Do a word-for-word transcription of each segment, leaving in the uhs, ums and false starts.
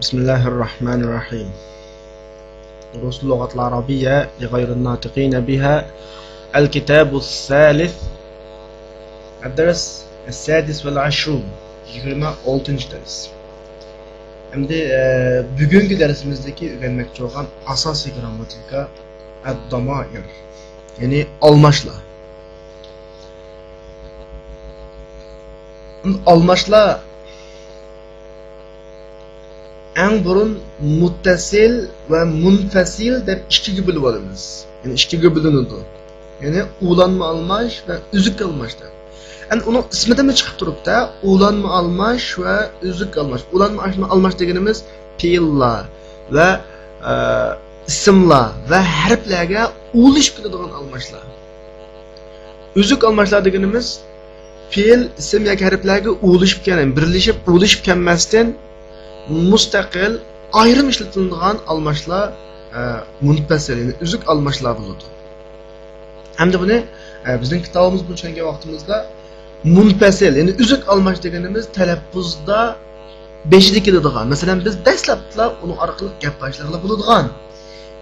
بسم الله الرحمن الرحيم. دروس اللغة العربية لغير الناطقين بها. الكتاب الثالث. الدرس السادس والعشرون. يىگىرمە ئالتىنچى دەرس. ئەمدى، ئە، بۈگۈنكى دەرسىمىزدىكى ئۆگەنمەكچى بولغان ئاساسىي گىرامماتىكا، ئەد-دامائىر، يەنى ئالماشلار. ئالماشلار ئەڭ بۇرۇن مۇتتەسىل ۋە مۇنپەسىل دەپ ئىككىگە بۆلۈۋالىمىز. يەنى ئىككىگە بۆلۈنىدۇ. يەنى ئۇلانما ئالماش ۋە ئۈزۈك ئالماش دەپ. ئەمدى ئۇنىڭ ئىسمىدىنمۇ چىقىپ تۇرۇپتۇ، ئۇلانما ئالماش ۋە ئۈزۈك ئالماش. ئۇلانما ئالماش دېگىنىمىز پېئىللار ۋە، ئە، ئىسىملار ۋە ھەرپلەرگە ئۇلىشىپ كېتىدىغان ئالماشلار. ئۈزۈك ئالماشلار دېگىنىمىز پېئىل، ئىسىم ياكى ھەرپلەرگە ئۇلىشىپ كەلمەي، بىرلىشىپ، ئۇلىشىپ كەلمەستىن مۇستەقىل، ئايرىم ئىشلىتىلىدىغان ئالماشلار، ئە، مۇنپەسىل، يەنى ئۈزۈك ئالماشلار بولىدۇ. ھەمدە بۇنى، ئە، بىزنىڭ كىتابىمىز بويىچە چۈشەنگەن ۋاقتىمىزدا مۇنپەسىل، يەنى ئۈزۈك ئالماش دېگىنىمىز تەلەپپۇزدا بېشىدا كېلىدىغان، مەسىلەن، بىز دەسلەپلا ئۇنىڭ ئارقىلىق گەپ باشلىغىلى بولىدىغان،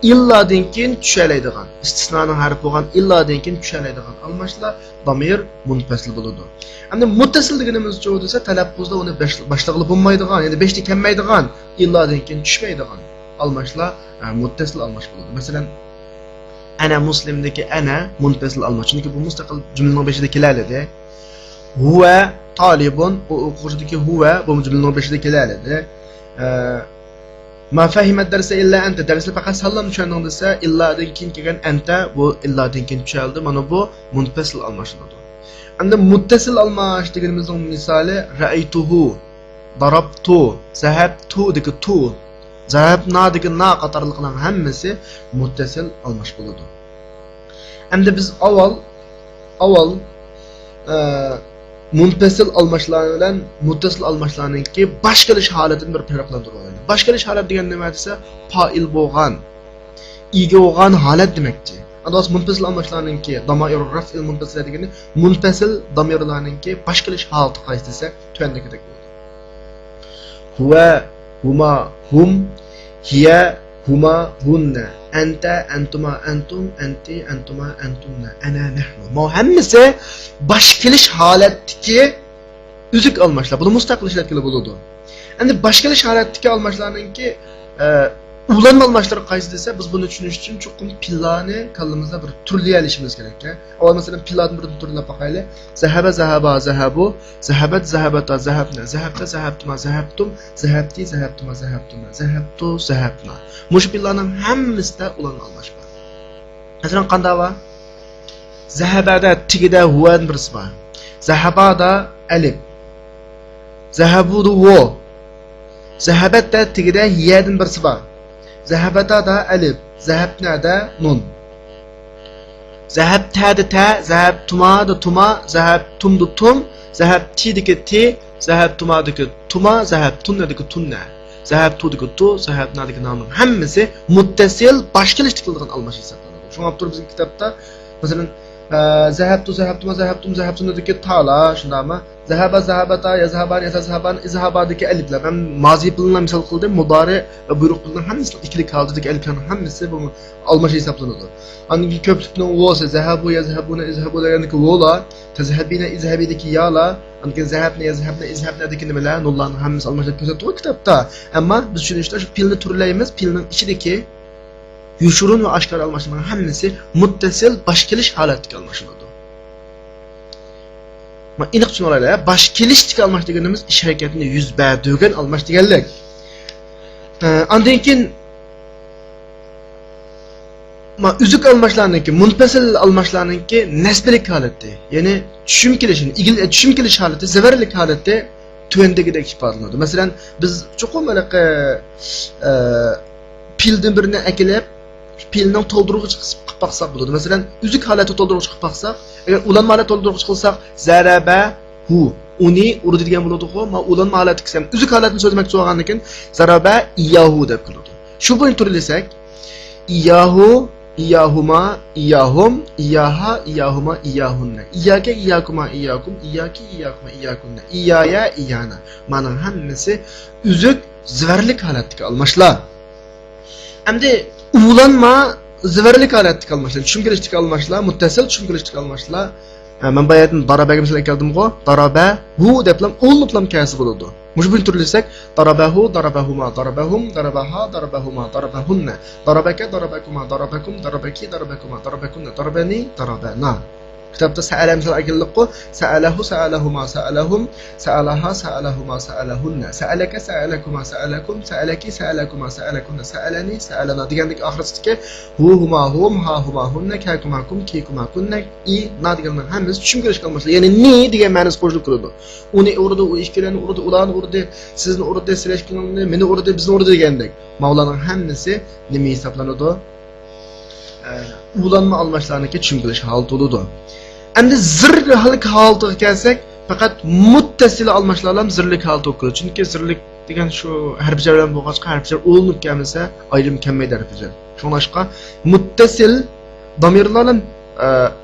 ئىللادىن كېيىن چۈشەلەيدىغان، ئىستىسنانىڭ ھەرپى بولغان ئىللادىن كېيىن چۈشەلەيدىغان ئالماشلار دامىر مۇنپەسىل بولىدۇ. ئەمدى مۇتتەسىل دېگىنىمىز نېمە دېسە، تەلەپپۇزدا ئۇنى باش-، باشلىغىلى بولمايدىغان، يەنى بېشىدا كەلمەيدىغان، ئىللادىن كېيىن چۈشمەيدىغان ئالماشلار، ئە، مۇتتەسىل ئالماش بولىدۇ. مەسىلەن، ئەنە مۇسلىمدىكى ئەنە مۇنپەسىل ئالماش، چۈنكى بۇ مۇستەقىل جۈملىنىڭ بېشىدا كېلەلىدى. ھۇۋە تالىبۇن، ئۇ ئوقۇغۇچىدىكى ھۇۋە، بۇ جۈملىنىڭ بېشىدا كېلەلىدى. ئە، ما فەھىمەت دەرسە ئىللا ئەنتە، دەرسنى پەقەت سەنلا چۈشەندىڭ دېسە، ئىللادىن كېيىن كەلگەن ئەنتە، بۇ ئىللادىن كېيىن چۈشەلىدۇ. مانا بۇ مۇنپەسىل ئالماشلىنىدۇ. ئەمدى مۇتتەسىل ئالماش دېگىنىمىزنىڭ مىسالى رەئەيتۇھۇ، دارابتۇ، زەھەبتۇدىكى تۇ، زەھەبنادىكى نا قاتارلىقلارنىڭ ھەممىسى مۇتتەسىل ئالماش بولىدۇ. ئەمدى بىز ئاۋۋال، ئاۋۋال، ئە، مۇنپەسىل ئالماشلار بىلەن مۇتتەسىل ئالماشلارنىڭكى باش كېلىش ھالىتىنى بىر پەرقلەندۈرۈپ ئالايلى. باش كېلىش ھالەت دېگەن نېمە دېسە، پائىل بولغان، ئىگە بولغان ھالەت دېمەكچى. ئەمدى مۇنپەسىل ئالماشلارنىڭكى، دامائىر رەفئىل مۇنپەسىلە دېگىنى مۇنپەسىل دامىرلارنىڭكى باش كېلىش ھالىتى قايسى دېسەك، تۆۋەندىكىدەك بولىدۇ. ھۇۋە، ھۇما، ھۇم، ھىيە، ھۇما، ھۇننە، ئەنتە، ئەنتۇما، ئەنتۇم، ئەنتى، ئەنتۇما، ئەنتۇننە، ئەنە، نەھنۇ. ماۋۇ ھەممىسى باش كېلىش ھالەتتىكى ئۈزۈك ئالماشلار. بۇنى مۇستەقىل ئىشلەتكىلى بولىدۇ. ئەمدى باش كېلىش ھالەتتىكى ئالماشلارنىڭكى، ئە، ئۇلانما ئالماشلىرى قايسى دېسە، بىز بۇنى چۈشىنىش ئۈچۈن چوقۇم پېئىللارنى كاللىمىزدا بىر تۈرلىيەلىشىمىز كېرەك. ئاۋۋال مەسىلەن، پېئىللاردىن بىرنى تۈرلەپ باقايلى. زەھەبە، زەھەبا، زەھەبۇ. زەھەبەت، زەھەبەتا، زەھەبنە. زەھەبتە، زەھەبتۇما، زەھەبتۇم. زەھەبتى، زەھەبتۇما، زەھەبتۇمە. زەھەبتۇ، زەھەبنا. مۇشۇ پېئىللارنىڭ ھەممىسىدە ئۇلانما ئالماش بار. مەسىلەن، قانداق بار؟ زەھەبەدە تېگىدە ھۇۋەدىن بىرسى بار. زەھەبادا ئەلىپ. زەھەبۇدا ۋو. زەھەبەتتە تېگىدە ھىيەدىن بىرسى بار. زەھەبەتادا ئەلىپ. زەھەبنەدە نۇن. زەھەبتەدە تە، زەھەبتۇمادا تۇما، زەھەبتۇمدا تۇم، زەھەبتىدىكى تى، زەھەبتۇمادىكى تۇما، زەھەبتۇننەدىكى تۇننە. زەھەبتۇدىكى تۇ، زەھەبنادىكى نانىڭ ھەممىسى مۇتتەسىل باش كېلىشتە كېلىدىغان ئالماش ھېسابلىنىدۇ. شۇڭا بۇ بىزنىڭ كىتابتا، مەسىلەن، ئە، زەھەبتۇ، زەھەبتۇما، زەھەبتۇم، زەھەبتۇننەدىكى تالا، شۇنداقمۇ؟ زەھەبا، زەھەباتا، يەزھەبان، يەتەزھەبان، ئىزھابادىكى ئەلىپلەر. مەن مازى پېئىلىنى مىسال قىلدىم، مۇدارى ۋە بۇيرۇق پېئىلىنىڭ ھەممىسى ئىككىلىك ھالىتىدىكى ئەلىپلەرنىڭ ھەممىسى بۇ ئالماش ھېسابلىنىدۇ. ئاندىن كېيىن كۆپلۈكنىڭ ۋوسى، زەھەبۇ، يەزھەبۇنە، ئىزھەبۇ دېگەندىكى ۋولار، تەزھەبىنە، ئىزھەبىدىكى يالار، ئاندىن كېيىن زەھەبنە، يەزھەبنە، ئىزھەبنەدىكى نېمىلەر، نۇنلارنىڭ ھەممىسى ئالماشتۇرۇپ كۆرسەتتىغۇ كىتابتا. ئەمما بىز چۈشىنىشتە شۇ پېئىلنى تۈرلەيمىز، پېئىلنىڭ ئىچىدىكى يوشۇرۇن ۋە ئاشكارا ئالماشلارنىڭ ھەممىسى مۇتتەسىل باش كېلىش ھالەتتىكى ئالماشلىنىدۇ. ما ئېنىق چۈشىنىۋالايلى. باش كېلىشتىكى ئالماش دېگىنىمىز ئىش ھەرىكەتنى يۈز بەردۈرگەن ئالماش دېگەنلىك. ئە، ئاندىن كېيىن ما ئۈزۈك ئالماشلارنىڭكى، مۇنپەسىل ئالماشلارنىڭكى نەسبىلىك ھالىتى، يەنى چۈشۈم كېلىش، ئىگىل-، چۈشۈم كېلىش ھالىتى، زەۋەرلىك ھالىتى تۆۋەندىكىدەك ئىپادىلىنىدۇ. مەسىلەن، بىز چوقۇم ھېلىقى، ئە، پېئىلدىن بىرنى ئەكېلىپ، پېئىلنىڭ تولدۇرغۇچى قىلىپ باقساق بولىدۇ. مەسىلەن، ئۈزۈك ھالەتتە تولدۇرغۇچ قىلىپ باقساق، ئەگەر ئۇلانما ھالەتتە تولدۇرغۇچ قىلساق، زەرەبە ھۇ، ئۇنى ئۇردى دېگەن بولىدىغۇ. ما ئۇلانما ھالەتتە كەلسەم، ئۈزۈك ھالەتنى سۆزلىمەكچى بولغاندىن كېيىن، زەرەبە ئىياھۇ دەپ كېلىدۇ. شۇ بويىچە تۈرلىسەك، ئىياھۇ، ئىياھۇما، ئىياھۇم، ئىياھا، ئىياھۇما، ئىياھۇننە. ئىياكە، ئىياكۇما، ئىياكۇم، ئىياكى، ئىياكۇما، ئىياكۇننە. ئىيايا، ئىيانا. مانىڭ ھەممىسى ئۈزۈك زىۋەرلىك ھالەتتىكى ئالماشلار. ئەمدى ئۇلانما زىۋەرلىك ھالەتتىكى ئالماشلار. چۈشۈم كېلىشتىكى ئالماشلار، مۇتتەسىل چۈشۈم كېلىشتىكى ئالماشلار. ئە، مەن باياتىن دارابەگە مىسال ئەكەلدىمغۇ؟ دارابە، ھۇ دەپلام ئۇلىنىپلام كەلسە بولىدۇ. مۇشۇ بىلەن تۈرلىسەك، دارابەھۇ، دارابەھۇما، دارابەھۇم، داراباھا، داراباھۇما، داراباھۇننە. دارابەكە، دارابەكۇما، دارابەكۇم، دارابەكى، دارابەكۇما، دارابەكۇننە، دارابەنى، دارابەنا. كىتابتا سەئەلە مىسال ئەكېلىپقۇ، سەئەلەھۇ، سەئەلەھۇما، سەئەلەھۇم، سەئەلەھا، سەئەلەھۇما، سەئەلەھۇننە. سەئەلەكە، سەئەلەكۇما، سەئەلەكۇم، سەئەلەكى، سەئەلەكۇما، سەئەلەكۇننە، سەئەلەنى، سەئەلەنا دېگەندىكى ئاخىرىسىدىكى ھۇ، ھۇما، ھۇم، ھا، ھۇما، ھۇننە، كەكۇما، كۇم، كىكۇما، كۇننە، ئى، نا دېگەنلەرنىڭ ھەممىسى چۈشۈم كېلىشكە ئالماشىدۇ. يەنى نى دېگەن مەنىسى قوشۇلۇپ كېلىدۇ. ئۇنى ئۇردى، ئۇ ئىككىلەننى ئۇردى، ئۇلارنى ئۇردى، سىزنى ئۇردى، سىلەشكىنىڭنى، مېنى ئۇردى، بىزنى ئۇردى دېگەندەك. ماۋۇلارنىڭ ھەممىسى نېمە ھېسابلىنىدۇ؟ ئە، ئۇلانما ئالماشلارنىڭكى چۈشۈم كېلىش ھالىتى بولىدۇ. ئەمدى زىرلىك ھالىتىگە كەلسەك، پەقەت مۇتتەسىل ئالماشلارلا زىرلىك ھالىتىگە كىرىدۇ. چۈنكى زىرلىك دېگەن شۇ ھەرپ جەر بىلەن بولغاچقا، ھەرپ جەر ئۇلىنىپ كەلمىسە، ئايرىم كەلمەيدۇ ھەرپ جەر. شۇڭلاشقا مۇتتەسىل زامىرلارلا، ئە،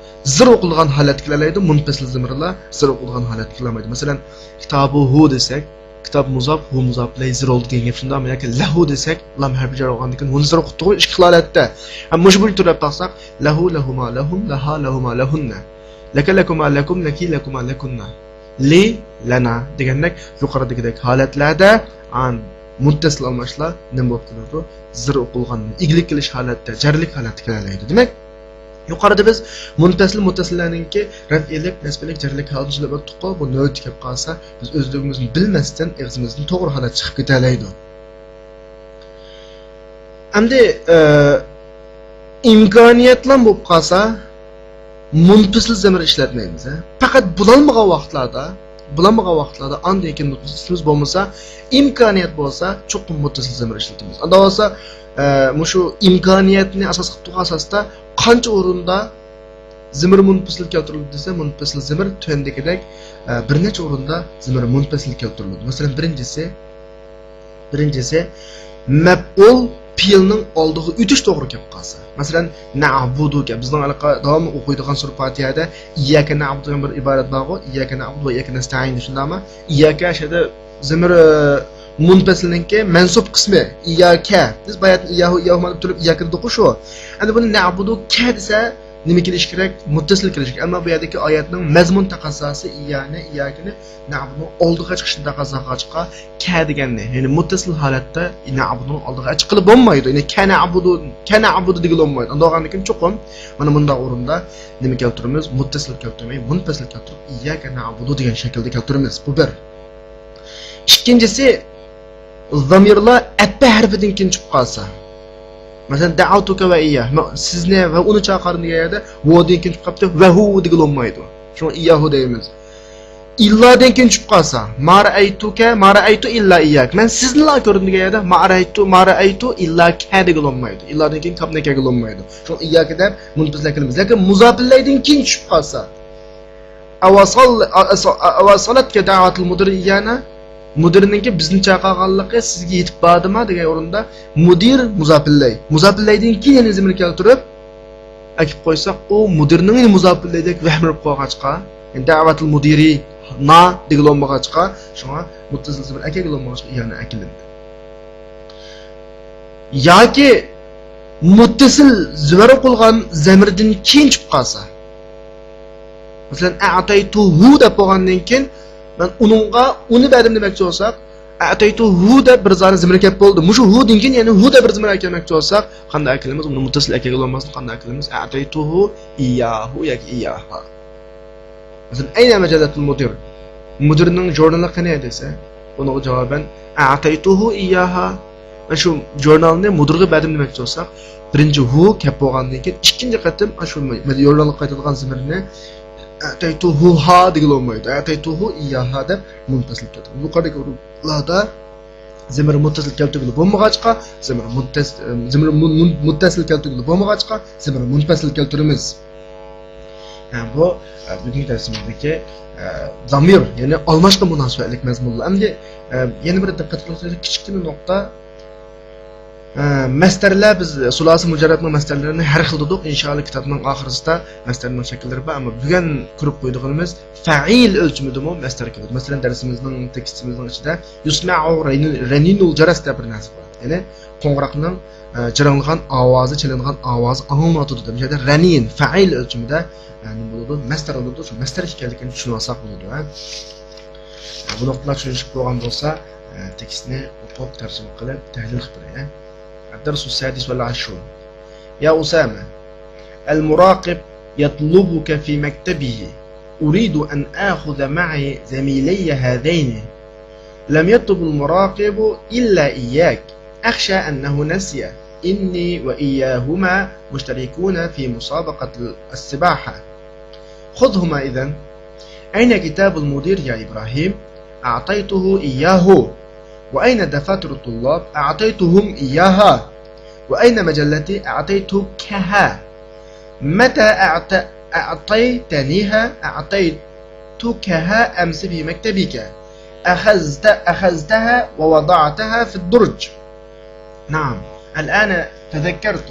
زىر ئوقۇلغان ھالەتكە كېلەلەيدۇ، مۇنپەسىل زامىرلار زىر ئوقۇلغان ھالەتكە كېلەلمەيدۇ. مەسىلەن، كىتابۇھۇ دېسەك، كىتاب مۇزاپ، ھۇ مۇزاپ ئىلەيھى زىر بولدى دېگەن گەپ شۇنداقمۇ؟ ياكى لەھۇ دېسەك، لام ھەرپى جەر بولغاندىن كېيىن ھۇنى زىر ئوقۇتتۇق ئىككى خىل ھالەتتە. ھەم مۇشۇ بويىچە تۈرلەپ باقساق، لەھۇ، لەھۇما، لەھۇم، لەھا، لەھۇما، لەھۇننە. لەكە، لەكۇما، لەكۇم، لەكى، لەكۇما، لەكۇننە. لى، لەنا دېگەندەك يۇقىرىدىكىدەك ھالەتلەردە ئان مۇتتەسىل ئالماشلار نېمە بولۇپ كېلىدۇ؟ زىر ئوقۇلغان، ئىگىلىك كېلىش ھالەتتە، جەرلىك ھالەتتە كېلەلەيدۇ. دېمەك، يۇقىرىدا بىز مۇنپەسىل مۇتتەسىللەرنىڭكى رەپئىيلىك، نەسبىيلىك، جەرلىك ھالىتىنى سۆزلەپ ئۆتتۇققۇ، بۇ نۆۋەتتە كەپ قالسا، بىز ئۆزلۈكىمىزنى بىلمەستىن ئېغىزىمىزدىن توغرا ھالەت چىقىپ كېتەلەيدۇ. ئەمدى، ئە، ئىمكانىيەتلا بولۇپ قالسا، مۇنپەسىل زەمىر ئىشلەتمەيمىز، ھە. پەقەت بولالمىغان ۋاقىتلاردا، بولالمىغان ۋاقىتلاردا ئاندىن كېيىن مۇتتەسىلىمىز بولمىسا، ئىمكانىيەت بولسا، چوقۇم مۇتتەسىل زەمىر ئىشلىتىمىز. ئاندا بولسا، ئە، مۇشۇ ئىمكانىيەتنى ئاساس قىلىپ تۇرغان ئاساستا قانچە ئورۇندا زىمىر مۇنپەسىل كەلتۈرۈلىدۇ دېسە، مۇنپەسىل زىمىر تۆۋەندىكىدەك، ئە، بىر نەچچە ئورۇندا زىمىر مۇنپەسىل كەلتۈرۈلىدۇ. مەسىلەن، بىرىنچىسى، بىرىنچىسى، مەپئۇل پېئىلنىڭ ئالدىغا ئۆتۈش توغرا كەپ قالسا. مەسىلەن، نەئبۇدۇ كەپ. بىزنىڭ ھېلىقى داۋاملىق ئوقۇيدىغان سۈرە پاتىھەدە ئىيياكە نەئبۇدۇ دېگەن بىر ئىبارەت بارغۇ. ئىيياكە نەئبۇدۇ ۋە ئىيياكە نەستەئىن، شۇنداقمۇ؟ ئىيياكە شەدە زىمىر، ئە، مۇنپەسىلنىڭكى مەنسۇب قىسمى. ئىيياكە. بىز باياتىن ئىيياھۇ، ئىيياھۇما دەپ تۇرۇپ ئىيياكە دېدۇققۇ شۇ. ئەمدى بۇنى نەئبۇدۇ كە دېسە، نېمە كېلىشى كېرەك؟ مۇتتەسىل كېلىشى كېرەك. ئەمما بۇ يەردىكى ئايەتنىڭ مەزمۇن تەقەززاسى ئىييانى، ئىيياكىنى نەئبۇدۇنىڭ ئالدىغا چىقىشنى تەقەززا قىلغاچقا، كە دېگەننى، يەنى مۇتتەسىل ھالەتتە نەئبۇدۇنىڭ ئالدىغا ئەچىققىلى بولمايدۇ. يەنى كە نەئبۇدۇ، كە نەئبۇدۇ دېگىلى بولمايدۇ. ئاندىن كېيىن چوقۇم مانا مۇنداق ئورۇندا نېمە كەلتۈرىمىز؟ مۇتتەسىل كەلتۈرمەي، مۇنپەسىل كەلتۈرۈپ، ئىيياكە نەئبۇدۇ دېگەن شەكىلدە كەلتۈرىمىز. بۇ بىر. ئىككىنچىسى، زامىرلار ئەتپە ھەرپىدىن كېيىن چۈشۈپ قالسا. مەسىلەن، دەئەۋتۇكە ۋە ئىيياھ. مەن سىزنى ۋە ئۇنى چاقىردىم دېگەن يەردە ۋودىن كېيىن چۈشۈپ قاپتۇ، ۋەھۇ دېگىلى بولمايدۇ. شۇڭا ئىيياھۇ دەيمىز. ئىللادىن كېيىن چۈشۈپ قالسا، ما رەئەيتۇكە، ما رەئەيتۇ ئىللا ئىيياك. مەن سىزنىلا كۆردۈم دېگەن يەردە ما رەئەيتۇ، ما رەئەيتۇ ئىللا كە دېگىلى بولمايدۇ. ئىللادىن كېيىن كاپنى كەگىلى بولمايدۇ. شۇڭا ئىيياكە دەپ مۇنپەسىل كېلىمىز. لېكىن مۇزاپىللەيدىن كېيىن چۈشۈپ قالسا، ئەۋەسال-، ئە-، ئەس-، ئە-، ئەۋەسالەتكە دەئەۋەتۇل مۇدىر ئىييانە. مۇدىرنىڭكى بىزنى چاقىرغانلىقى سىزگە يېتىپ باردىما دېگەن ئورۇندا مۇدىر مۇزاپىللەي. مۇزاپىللەيدىن كېيىن يەنە زېمىر كەلتۈرۈپ ئەكىپ قويساق، ئۇ مۇدىرنىڭ يەنە مۇزاپىللەيدەك ۋەھمى بولۇپ قالغاچقا، يەنى دەئەۋەتۇل مۇدىرى نا دېگىلى بولمىغاچقا، شۇڭا مۇتتەسىل زېمىر ئەكەلگىلى بولمىغاچقا، ئىييانە ئەكىلىندى. ياكى مۇتتەسىل زىۋەر ئوقۇلغان زەمىردىن كېيىن چۈشۈپ قالسا. مەسىلەن، ئەتەيتۇھۇ دەپ بولغاندىن كېيىن، مەن ئۇنىڭغا ئۇنى بەردىم دېمەكچى بولساق، ئەتەيتۇھۇ دەپ بىر زانى زىمىر كەپ بولدى. مۇشۇ ھۇدىن كېيىن يەنە ھۇ دەپ بىر زىمىر ئەكەلمەكچى بولساق، قانداق ئەكىلىمىز؟ ئۇنى مۇتتەسىل ئەكەلگىلى بولماستىن قانداق ئەكىلىمىز؟ ئەتەيتۇھۇ ئىيياھۇ ياكى ئىيياھا. مەسىلەن، ئەينە مەجەللەتۇل مۇدىر؟ مۇدىرنىڭ ژۇرنىلى قېنى دېسە، ئۇنىڭغا جاۋابەن، ئەتەيتۇھۇ ئىيياھا. مەن شۇ ژۇرنالنى مۇدىرغا بەردىم دېمەكچى بولساق، بىرىنچى ھۇ كەپ بولغاندىن كېيىن، ئىككىنچى قېتىم شۇ ژۇرنالغا قايتىدىغان زىمىرنى ئەتەيتۇھۇھا دېگىلى بولمايدۇ. ئەتەيتۇھۇ ئىيياھا دەپ مۇنپەسىل كەلتۈرىدۇ. يۇقىرىدىكى ئورۇنلاردا زىمىر مۇتتەسىل كەلتۈرگىلى بولمىغاچقا، زىمىر مۇتتەس-، زىمىر مۇن-، مۇن-، مۇتتەسىل كەلتۈرگىلى بولمىغاچقا، زىمىر مۇنپەسىل كەلتۈرىمىز. ھە، بۇ، ئە، بۈگۈنكى دەرسىمىزدىكى، ئە، زامىر، يەنى ئالماشقا مۇناسىۋەتلىك مەزمۇنلار. ئەمدى، ئە، يەنە بىر دىققەت قىلسىڭىز، كىچىككىنە نۇقتا. ئە، مەستەرلەر، بىز سۇلاسى مۇجەررەدنىڭ مەستەرلىرىنى ھەر خىل دېدۇق. ئىنشائاللا، كىتابنىڭ ئاخىرىسىدا مەستەرنىڭ شەكىللىرى بار، ئەمما بۈگۈن كۆرۈپ قويىدىغىنىمىز فەئىل ئۆلچىمىدىمۇ مەستەر كېلىدۇ. مەسىلەن، دەرسىمىزنىڭ، تېكىستىمىزنىڭ ئىچىدە يۇسمەئۇ رەنىن-، رەنىنۇل جەرەس دەپ بىر نەرسە بار. يەنى قوڭغۇراقنىڭ، ئە، جىرىڭلىغان ئاۋازى، چېلىنغان ئاۋازى ئاڭلىنىۋاتىدۇ دەپ. بۇ يەردە رەنىن، فەئىل ئۆلچىمىدە، ئە، نېمە بولىدۇ؟ مەستەر بولىدۇ. شۇ مەستەر ئىكەنلىكىنى چۈشىنىۋالساق بولىدۇ، ھە؟ بۇ نۇقتىلار چۈشىنىشلىك بولغان بولسا، تېكىستنى ئوقۇپ، تەرجىمە قىلىپ، تەھلىل قىلىپ بېرەي. الدرس السادس والعشرون. يا أسامة، المراقب يطلبك في مكتبه. أريد أن آخذ معي زميلي هذين. لم يطلب المراقب إلا إياك. أخشى أنه نسي. إني وإياهما مشتركون في مسابقة السباحة. خذهما إذن. أين كتاب المدير يا إبراهيم؟ أعطيته إياه. وأين دفاتر الطلاب؟ أعطيتهم إياها. وأين مجلتي؟ أعطيتكها. متى أعط-، أعطيتنيها؟ أعطيتكها أمس في مكتبك. أخذت-، أخذتها ووضعتها في الدرج. نعم، الآن تذكرت.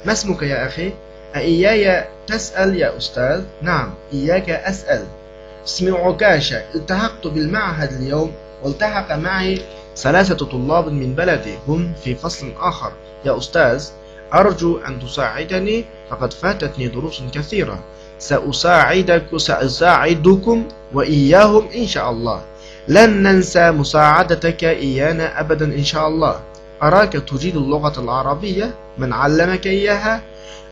ما اسمك يا أخي؟ أإياي تسأل يا أستاذ؟ نعم، إياك أسأل. اسمي عكاشة، التحقت بالمعهد اليوم، والتحق معي ثلاثة طلاب من بلدي، هم في فصل آخر. يا أستاذ، أرجو أن تساعدني، فقد فاتتني دروس كثيرة. سأساعدك-، سأساعدكم وإياهم إن شاء الله. لن ننسى مساعدتك إيانا أبدا إن شاء الله. أراك تجيد اللغة العربية، من علمك إياها؟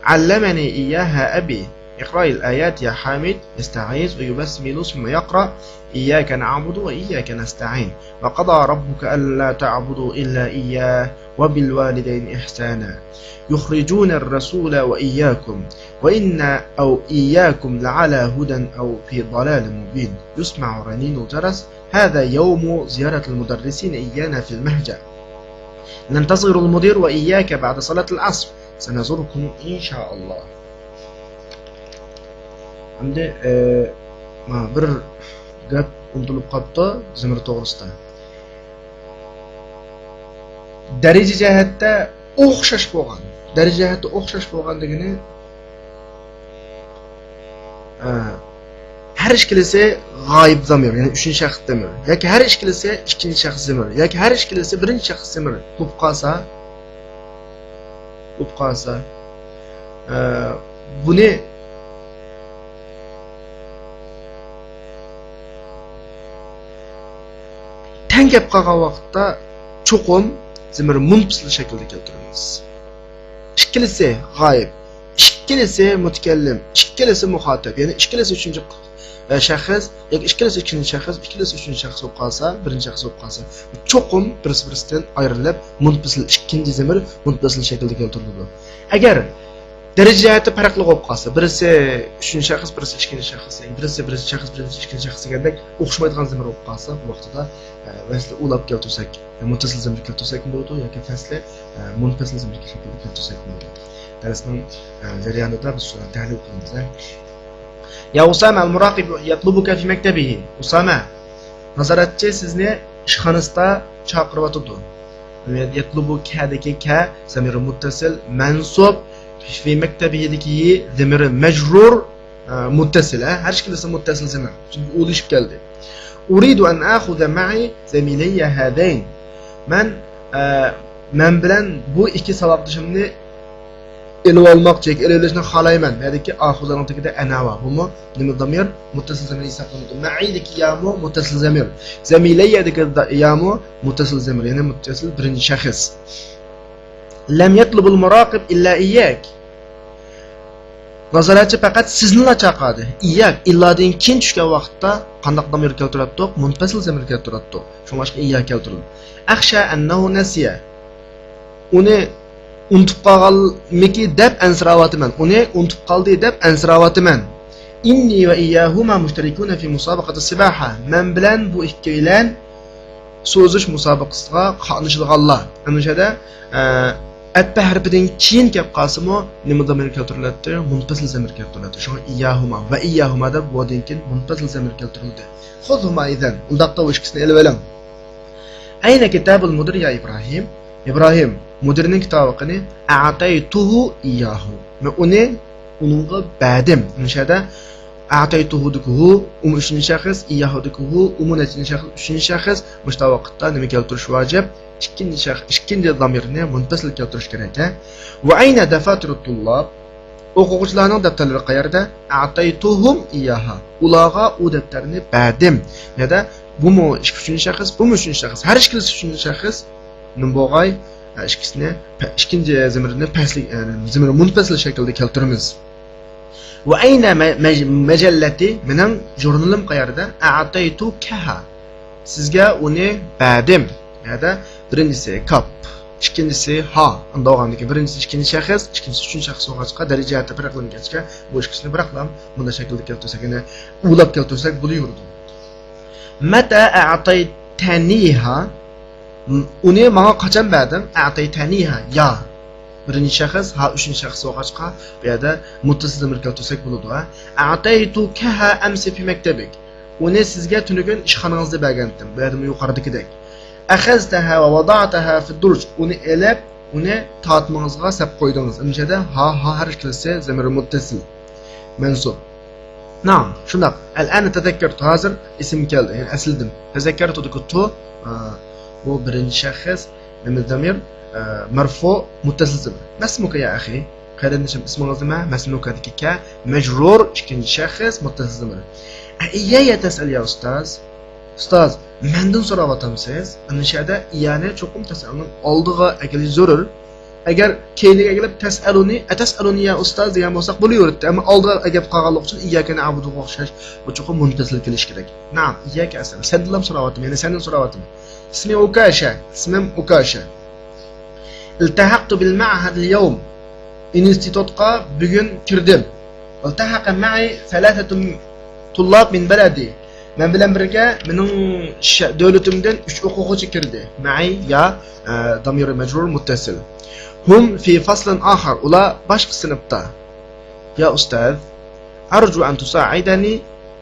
علمني إياها أبي. اقرأ الآيات يا حامد. يستعيذ ويبسمل ثم يقرأ: إياك نعبد وإياك نستعين، وقضى ربك ألا تعبدوا إلا إياه وبالوالدين إحسانا، يخرجون الرسول وإياكم، وإنا أو إياكم لعلى هدى أو في ضلال مبين، يسمع رنين الجرس، هذا يوم زيارة المدرسين إيانا في المهجة. ننتظر المدير وإياك بعد صلاة العصر، سنزوركم إن شاء الله. ئەمدى، ئە، مانا بىر گەپ ئۇنتۇلۇپ قاپتۇ زېمىر توغرىسىدا. دەرىجە جەھەتتە ئوخشاش بولغان. دەرىجە جەھەتتە ئوخشاش بولغان دېگىنى، ئە، ھەر ئىككىلىسى غايىب زامىر، يەنى ئۈچىنچى شەخس زامىر، ياكى ھەر ئىككىلىسى ئىككىنچى شەخس زامىر، ياكى ھەر ئىككىلىسى بىرىنچى شەخس زامىر بولۇپ قالسا، بولۇپ قالسا، ئە، بۇنى تەڭ كەپ قالغان ۋاقىتتا چوقۇم زېمىر مۇنپەسىل شەكىلدە كەلتۈرىمىز. ئىككىلىسى غايىب، ئىككىلىسى مۇتەكەللىم، ئىككىلىسى مۇخاتەب، يەنى ئىككىلىسى ئۈچىنچى، ئە، شەخس ياكى ئىككىلىسى ئىككىنچى شەخس، ئىككىلىسى ئۈچىنچى شەخس بولۇپ قالسا، بىرىنچى شەخس بولۇپ قالسا، چوقۇم بىرسى بىرسىدىن ئايرىلىپ، مۇنپەسىل، ئىككىنچى زېمىر مۇنپەسىل شەكىلدە كەلتۈرۈلىدۇ. ئەگەر دەرىجە جەھەتتە پەرقلىق بولۇپ قالسا، بىرسى ئۈچىنچى شەخس، بىرسى ئىككىنچى شەخس، يەنى بىرسى بىرىنچى شەخس، بىرسى ئىككىنچى شەخس دېگەندەك ئوخشىمايدىغان زېمىر بولۇپ قالسا، بۇ ۋاقتىدا، ئە، ۋەسلى ئۇلاپ كەلتۈرسەك، مۇتتەسىل زېمىر كەلتۈرسەكمۇ بولىدۇ ياكى ۋەسلى، ئە، مۇنپەسىل زېمىر كەلتۈرسەكمۇ بولىدۇ. دەرسنىڭ، ئە، جەريانىدا بىز شۇنى تەھلىل قىلىمىز، ھە. يا ئۇسامە، المراقب يطلبك في مكتبه. ئۇسامە، نازارەتچى سىزنى ئىشخانىسىدا چاقىرىۋاتىدۇ. يەتلۇبۇ كەدىكى كە، زەمىرى مۇتتەسىل، مەنسۇب، في مكتبه دىكى زەمىرى مەجرۇر، ئە، مۇتتەسىل، ھە؟ ھەر ئىككىلىسى مۇتتەسىل زەمىر. چۈنكى ئۇلىشىپ كەلدى. أريد أن آخذ معي زميلي هذين. مەن، ئە، مەن بىلەن بۇ ئىككى ساۋاقدىشىمنى ئېلىۋالماقچى ياكى ئېلىۋېلىشنى خالايمەن. نەدىكى ئاخۇزانىڭ تېگىدە ئەنە بار. بۇمۇ نېمە زامىر؟ مۇتتەسىل زامىر ھېسابلىنىدۇ. مەئىدىكى يامۇ مۇتتەسىل زامىر. زەمىلەييەدىكى دا-، يامۇ مۇتتەسىل زامىر، يەنى مۇتتەسىل بىرىنچى شەخس. لم يطلب المراقب إلا إياك. نازارەتچى پەقەت سىزنىلا چاقىردى. ئىياك، ئىللادىن كېيىن چۈشكەن ۋاقىتتا قانداق زامىر كەلتۈرەتتۇق؟ مۇنپەسىل زامىر كەلتۈرەتتۇق. شۇڭلاشقا ئىياك كەلتۈرۈلدى. أخشى أنه نسي. ئۇنى ئۇنتۇپ قالغانمىكى دەپ ئەنسىرەۋاتىمەن. ئۇنى ئۇنتۇپ قالدى دەپ ئەنسىرەۋاتىمەن. إني وإياهما مشتركون في مسابقة السباحة. مەن بىلەن بۇ ئىككىيلەن سۇ ئۈزۈش مۇسابىقىسىغا قاتنىشىدىغانلار. ئەمدى شۇ يەردە، ئە، ئەتپە ھەرپىدىن كېيىن كەپ قالسىمۇ، نېمە زامىر كەلتۈرۈلەتتى؟ مۇنپەسىل زامىر كەلتۈرۈلەتتى. شۇڭا ئىياھۇما ۋە ئىياھۇما دەپ ۋادىن كېيىن مۇنپەسىل زامىر كەلتۈرۈلدى. خۇذھۇما ئىزەن. ئۇنداقتا ئۇ ئىككىسىنى ئېلىۋېلىڭ. أين كتاب المدير يا إبراهيم؟ ئىبراھىم مۇدىرنىڭ كىتابى قېنى؟ «ئەئتەيتۇھۇ ئىيياھۇ»، مەن ئۇنى ئۇنىڭغا بەردىم. مۇشۇ يەردە «ئەئتەيتۇھۇ»دىكى «ھۇ»، ئۇمۇ ئۈچىنچى شەخس، «ئىيياھۇ»دىكى «ھۇ»، ئۇمۇ نەچچىنچى شەخس؟ ئۈچىنچى شەخس. مۇشۇنداق ۋاقىتتا نېمە كەلتۈرۈش ۋاجىپ؟ ئىككىنچى شەخس، ئىككىنچى زامىرنى مۇنپەسىل كەلتۈرۈش كېرەك، ھە؟ «ۋە ئەينە دەفاتىرۇت تۇللاب»، ئوقۇغۇچىلارنىڭ دەپتەرلىرى قەيەردە؟ «ئەئتەيتۇھۇم ئىيياھا»، ئۇلارغا ئۇ دەپتەرنى بەردىم. يەنە بۇمۇ ئۈچىنچى شەخس، بۇمۇ ئۈچىنچى شەخس، ھەر ئىككىلىسى ئۈچىنچى شەخس. نېمە بولغاي؟ ئىككىسىنى پە-، ئىككىنچى زېمىرنى پەسلىك، يەنى زېمىر مۇنپەسىل شەكىلدە كەلتۈرىمىز. «ۋە ئەينە مە-، مەج-، مەجەللەتى»، مېنىڭ ژۇرنىلىم قەيەردە؟ «ئەئتەيتۇكەھا»، سىزگە ئۇنى بەردىم. يەنە بىرىنچىسى كاپ، ئىككىنچىسى ھا. ئۇنداق بولغاندىكىن بىرىنچىسى ئىككىنچى شەخس، ئىككىنچىسى ئۈچىنچى شەخس بولغاچقا دەرىجە جەھەتتە پەرقلەنگەچكە، بۇ ئىككىسىنى بىراقلا مۇنداق شەكىلدە كەلتۈرسەك، يەنى ئۇلاپ كەلتۈرسەك بولۇۋېرىدۇ. «مەتە ئەئتەيتەنىھا»، ئۇنى ماڭا قاچان بەردىڭ؟ «ئەئتەيتەنىھا»، يا. بىرىنچى شەخس، ھا ئۈچىنچى شەخس بولغاچقا، بۇ يەردە مۇتتەسىل زامىر كەلتۈرسەك بولىدۇ، ھە. «ئەئتەيتۇكەھا ئەمسى فى مەكتەبىك»، ئۇنى سىزگە تۈنۈگۈن ئىشخانىڭىزدا بەرگەنتىم. بۇ يەردىمۇ يۇقىرىدىكىدەك. «ئەخەزتەھا ۋە ۋەدەئتەھا فىددۇرج»، ئۇنى ئېلىپ، ئۇنى تارتمىڭىزغا سەپ قويدىڭىز. ئەمدى بۇ يەردە ھا، ھا ھەر ئىككىلىسى زامىر مۇتتەسىل. مەنسۇب. نعم، شۇنداق. «ئەلئەنە تەزەككەرتۇ»، ھازىر ئېسىمگە كەلدى، يەنى ئەسلىدىم. «تەزەككەرتۇ»دىكى «تۇ»، ئا، بۇ بىرىنچى شەخس، نېمە زامىر؟ ئا، مەرفۇ مۇتتەسىل زامىر. «مەسمۇكە يا ئەخى»، قېرىندىشىم، ئىسمىڭىز نېمە؟ «مەسمۇكە»دىكى «كە» مەجرۇر، ئىككىنچى شەخس مۇتتەسىل زامىر. «ئەئىييايە تەسئەل يا ئۇستاز»، ئۇستاز، مەندىن سوراۋاتامسىز؟ ئەمدى مۇشۇ يەردە «ئىييانى» چوقۇم تەسئەلنىڭ ئالدىغا ئەكېلىش زۆرۈر. ئەگەر كەينىگە ئەكېلىپ «تەسئەلۇنى»، «ئەتەسئەلۇنى يا ئۇستاز» دېگەن بولساق بولۇۋېرىدۇ. ئەمما ئالدىغا ئەكەلىپ قالغانلىقى ئۈچۈن «ئىيياكە نەئبۇدۇغا» ئوخشاش، بۇ چوقۇم مۇنپەسىل كېلىشى كېرەك. نەئەم، ئىيياكە ئەسئەلۇ. سەندىنلا سوراۋاتىمەن، يەنى سەندىن سوراۋاتىمەن. ئىسمى ئۇكاشە، ئىسمىم ئۇكاشە. «ئىلتەھەقتۇ بىل مەئھەدىل يەۋم». ئىنستىتۇتقا بۈگۈن كىردىم. «ئىلتەھەقە مەئى سەلاسەتۇ تۇللاب مىن بەلەدى». مەن بىلەن بىرگە مېنىڭ شە-، دۆلىتىمدىن ئۈچ ئوقۇغۇچى كىردى. «مەئى» يا، ئە، دامىر مەجرۇر مۇتتەسىل. «ھۇم فى فەسلىن ئاخار»، ئۇلار باشقا سىنىپتا. «يا ئۇستاز، ئەرجۇ ئەن تۇسائىدەنى،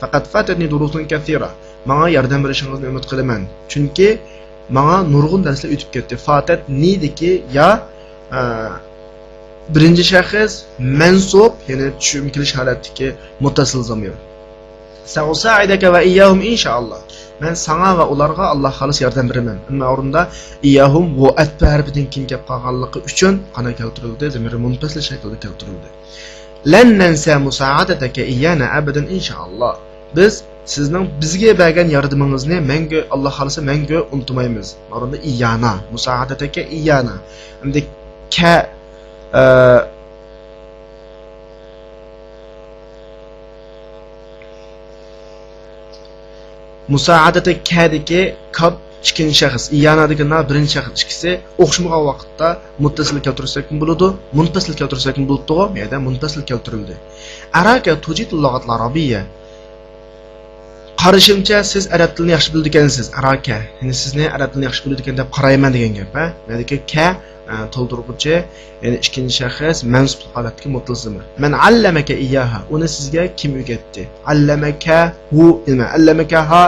فەقەد فاتەتنى دۇرۇسۇن كەسىرە». ماڭا ياردەم بېرىشىڭىزنى ئۈمىد قىلىمەن. چۈنكى ماڭا نۇرغۇن دەرسلەر ئۆتۈپ كەتتى. «فاتەتنى»دىكى «يا»، ئە، بىرىنچى شەخس مەنسۇب، يەنى چۈشۈم كېلىش ھالەتتىكى مۇتتەسىل زامىر. «سەئۇسائىدەكە ۋە ئىيياھۇم ئىنشائاللا». مەن ساڭا ۋە ئۇلارغا ئاللا خالىسا ياردەم بېرىمەن. ئەمما ئورنىدا «ئىيياھۇم» بۇ ئەتپە ھەرپىدىن كېيىن كەپ قالغانلىقى ئۈچۈن قانداق كەلتۈرۈلدى؟ زامىر مۇنپەسىل شەكلىدە كەلتۈرۈلدى. «لەن نەنسە مۇسائەدەتەكە ئىييانە ئەبەدەن ئىنشائاللا». بىز سىزنىڭ بىزگە بەرگەن ياردىمىڭىزنى مەڭگۈ، ئاللا خالىسا، مەڭگۈ ئۇنتۇمايمىز. ئورنىدا «ئىييانا»، «مۇسائەدەتەكە ئىييانا». ئەمدى «كە»، ئە، مۇسائەدەتە «كە»دىكى كاپ ئىككىنچى شەخس، «ئىييانادىكى نا» بىرىنچى شەخس، ئىككىسى ئوخشىمىغان ۋاقىتتا مۇتتەسىل كەلتۈرسەكمۇ بولىدۇ، مۇنپەسىل كەلتۈرسەكمۇ بولىدۇغۇ، بۇ يەردە مۇنپەسىل كەلتۈرۈلدى. «ئەراكە تۇجىدۇل لۇغەتىل ئەرەبىييە». قارىشىمچە، سىز ئەرەب تىلىنى ياخشى بىلىدىكەنسىز. «ئەراكە»، يەنى سىزنى ئەرەب تىلىنى ياخشى بىلىدىكەن دەپ قارايمەن دېگەن گەپ، ھە؟ بۇ يەردىكى «كە»، ئە، تولدۇرغۇچى، يەنى ئىككىنچى شەخس مەنسۇپ ھالەتتىكى مۇتتەسىل زامىر. «مەن ئەللەمەكە ئىيياھا»، ئۇنى سىزگە كىم ئۆگەتتى؟ «ئەللەمەكەھۇ» ئەمەس، «ئەللەمەكەھا»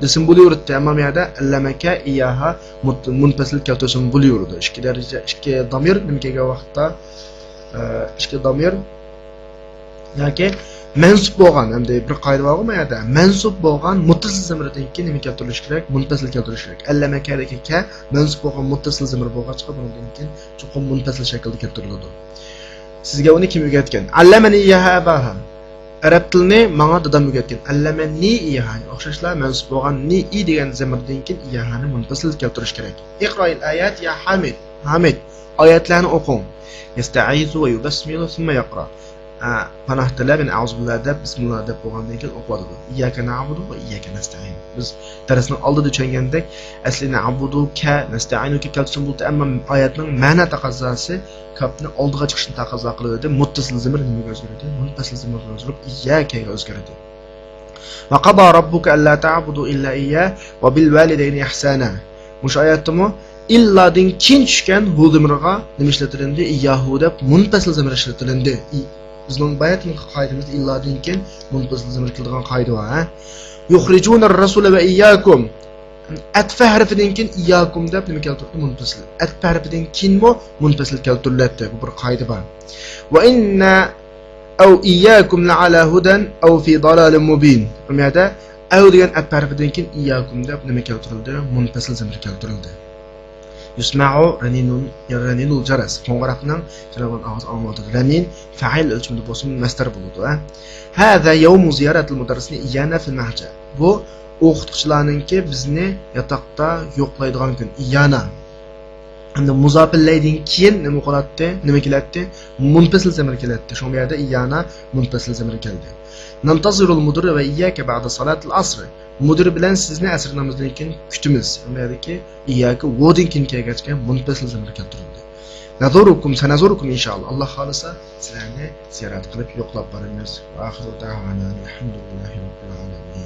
دېسىمۇ بولۇۋېرىدۇ، ئەمما بۇ يەردە «ئەللەمەكە ئىيياھا» مۇت-، مۇنپەسىل كەلتۈرسىمۇ بولۇۋېرىدۇ. ئىككى دەرىجە، ئىككى دامىر نېمە كەلگەن ۋاقىتتا، ئە، ئىككى دامىر ياكى مەنسۇپ بولغان، ئەمدى بىر قائىدە بارغۇ ما يەردە، مەنسۇپ بولغان مۇتتەسىل زامىردىن كېيىن نېمە كەلتۈرۈلۈشى كېرەك؟ مۇنپەسىل كەلتۈرۈلۈشى كېرەك. «ئەللەمەكە»دىكى «كە» مەنسۇپ بولغان مۇتتەسىل زامىر بولغاچقا، بۇنىڭدىن كېيىن چوقۇم مۇنپەسىل شەكىلدە كەلتۈرۈلىدۇ. سىزگە ئۇنى كىم ئۆگەتكەن؟ «ئەللەمەنى ئىيياھا ئەباھا». ئەرەب تىلىنى ماڭا دادام ئۆگەتكەن. «ئەللەمەنى ئىيياھا» ئوخشاشلا مەنسۇپ بولغان «نى» ئى دېگەن زامىردىن كېيىن «ئىيياھانى» مۇنپەسىل كەلتۈرۈش كېرەك. «ئىقرائىل ئايات يا ھامىد». ھامىد، ئايەتلەرنى ئوقۇڭ. «يەستەئىزۇ ۋە يۇبەسمىلۇ سۇممە يەقرا». ئە، پاناھ تىلەپ، يەنى «ئەئۇزۇبىللا» دەپ، «بىسمىللا» دەپ بولغاندىن كېيىن ئوقۇۋاتىدۇ. «ئىيياكە نەئبۇدۇ ۋە ئىيياكە نەستەئىن». بىز دەرسنىڭ ئالدىدا چۈشەنگەندەك، ئەسلى «نەئبۇدۇكە نەستەئىنۇكە» كەلتۈرسىمۇ بولىدۇ، ئەمما ئايەتنىڭ مەنە تەقەززاسى كاپنى ئالدىغا چىقىشنى تەقەززا قىلىۋېتىپ، مۇتتەسىل زامىر نېمىگە ئۆزگىرىدۇ؟ مۇنپەسىل زامىرغا ئۆزگىرىپ، «ئىيياكەگە» ئۆزگىرىدۇ. «ۋە قەزا رەببۇكە ئەللا تەئبۇدۇ ئىللا ئىيياھ ۋە بىل ۋەلىدەينى ئىھسانا». مۇشۇ ئايەتتىمۇ «ئىللا»دىن كېيىن چۈشكەن «ھۇ» زامىرىغا نېمە ئىشلىتىلىندى؟ «ئىيياھۇ» دەپ مۇنپەسىل زامىر ئىشلىتىلىندى. ئى-، بىزنىڭ باياتىنقى قائىدىمىزدە «ئىللا»دىن كېيىن مۇنپەسىل زامىر كېلىدىغان قائىدە بار، ھە؟ «يۇخرىجۇنەر رەسۇلە ۋە ئىيياكۇم». ئەتفە ھەرپىدىن كېيىن ئىياكۇم دەپ نېمە كەلتۈرۈلدى؟ مۇنپەسىل. ئەتفە ھەرپىدىن كېيىنمۇ مۇنپەسىل كەلتۈرۈلەتتى. بۇ بىر قائىدە بار. ۋە ئىننا ئەۋ ئىياكۇم لەئەلا ھۇدەن ئەۋ فى دالالىن مۇبىن. بۇ يەردە ئەۋ دېگەن ئەتفە ھەرپىدىن كېيىن ئىياكۇم دەپ نېمە كەلتۈرۈلدى؟ مۇنپەسىل زەمىر كەلتۈرۈلدى. يۇسمەئۇ رەنىنۇن، رەنىنۇل جەرەس. قوڭغۇراقنىڭ جانابىنىڭ ئاۋازى ئاڭلىنىۋاتىدۇ. رەنىن فەئىل ئۆلچىمىدە بولسىمۇ مەسدەر بولىدۇ. ھە؟ ھازا يەۋمۇ زىيارەتىل مۇدەررىسىنى ئىيانا فىل مەھجە. بۇ ئوقۇتقۇچىلارنىڭكى بىزنى ياتاقتا يوقلايدىغان كۈن. ئىيانا. ئەمدى مۇزاپىللەيدىن كېيىن نېمە قىلاتتى؟ نېمە كېلەتتى؟ مۇنپەسىل زەمىر كېلەتتى. شۇڭا بۇ يەردە ئىيانا مۇنپەسىل زەمىر كەلدى. نەنتەزىرۇل مۇدىرە ۋە ئىياكە بەئدە سالاتىل ئەسرى. مۇدىر بىلەن سىزنى ئەسىر نامىزىدىن كېيىن كۈتىمىز. بۇ يەردىكى ئىياكە ۋودىن كېيىن كەلگەچكە مۇنپەسىل زەمىر كەلتۈرۈلدى. نەزۇرۇكۇم، سەنەزۇرۇكۇم ئىنشائاللا. ئاللا خالىسا سىلەرنى زىيارەت قىلىپ يوقلاپ بارىمىز. ۋە ئاخىرۇ دەئۋانا ئەلھەمدۇلىللاھى رەببىل ئالەمىن.